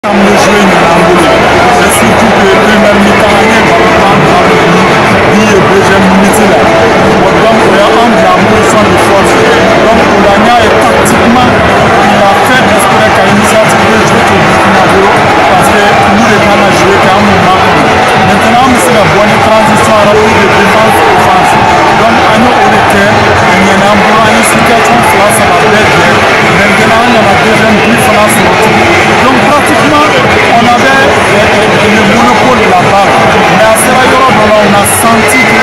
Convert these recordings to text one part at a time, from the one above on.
An bɛ jouer ɲɛna an bolo, c'est surtout que première mi-temps, an ye ballon tan daminɛ ni but ye deuxième minute la. Bon, donc o y'an bila en position de force. Donc o la, n y'a ye tactiquement, il a fait exprès ka initiative de jouer to Burkina bolo, parce que olu de kan ka jouer kɛ, an m'o makɔnɔ. Maintenant, an bɛ se ka bɔ ni transition rapide de défense offense. Donc an ye o de kɛ, a ɲɛna an bolo, an ye situation fila saba bɛɛ jɛ. Maintenant, an nana deuxième but fana sɔrɔ tugun. Donc pratiquement, on avait le monopole de la balle, mais a sera yɔrɔ dɔ la, on a senti que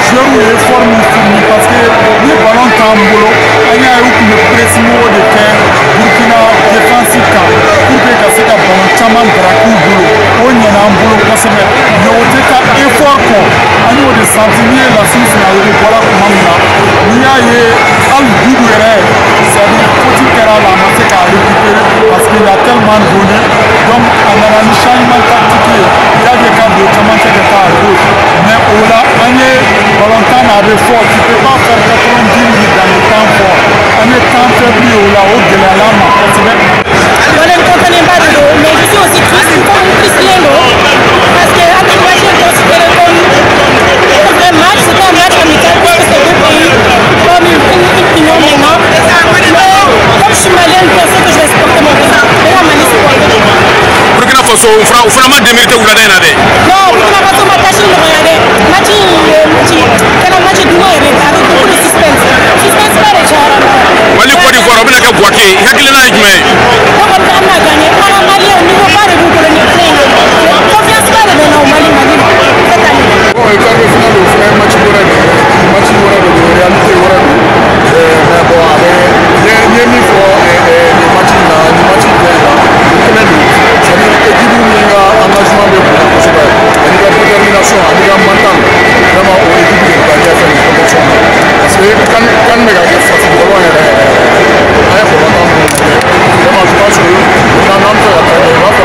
joueurs ye effort min fourni, parce que ni ballon t'an bolo, an y'a ye u tun bɛ pressing o de kɛ Burkina défense kan pour que ka se ka ballon caman braquer u bolo. O ɲɛna an bolo kosɛbɛ, mais o tɛ taa effort kɔ. An y'o de senti. N'i ye Lasine Sinayogo bɔra tuma min na, n'i y'a ye hali Dudu yɛrɛ, c'est à dire faute kɛra a la, a ma se k'a récupérer parce qu'il a tellement donné. Donc a nana ni changement tactique ye, i y'a ye ka don camancɛ ka taa à gauche. Mais o la, an ye ballon tan na, a bɛ fɔ tu peux pas faire 90 minutes dans le temps fort. An ye temps faible ye o la, o gɛlɛyala an ma kosɛbɛ. Wala n content ba de don, mais je suis aussi triste, comme triste don, parce que an bɛ match in considéré comme un vrai match. C'était un match amical puisque c'est deux pays comme une union maintenant. Mais comme je suis malienne, bien sûr que je vais supporter mon pays. Ne ka Mali supporter. Burkina Faso, u fana ma démérité wulada in na dɛ. Non, Burkina Faso ma tâche nɔgɔya dɛ. Match in ye match kɛra match duman yɛrɛ, avec beaucoup de suspense. Suspense ba de cayara. Mali, Côte d'Ivoire, o bɛna kɛ Bouaké, i hakilina ye jumɛn ye? Ne kɔni fɛ, an bɛna gagner. An ka Maliyɛnw, niveau ba de b'u bolo nin année in na. Confiance ba de bɛ n na o Mali la cette année. Bon, quart de finale, o fana ye match wɛrɛ de ye, match wɛrɛ de don, réalité wɛrɛ don. Mais bon, a bɛ n ye min fɔ nin match in na, nin match in bɛɛ la, o kɛnɛ don, c'est à dire équipe min ka engagement bɛ bonya kosɛbɛ, ani ka détermination, ani ka mental, vraiment o équipe de bɛ taa ɲɛfɛ nin compétition na, parce que CAN bɛ ka kɛ fatigue ballon yɛrɛ yɛrɛ. An ye balontan minnu kɛ, vraiment je pense que maintenant n'an bɛ fɛ ka taa ɲɛ, i b'a fɔ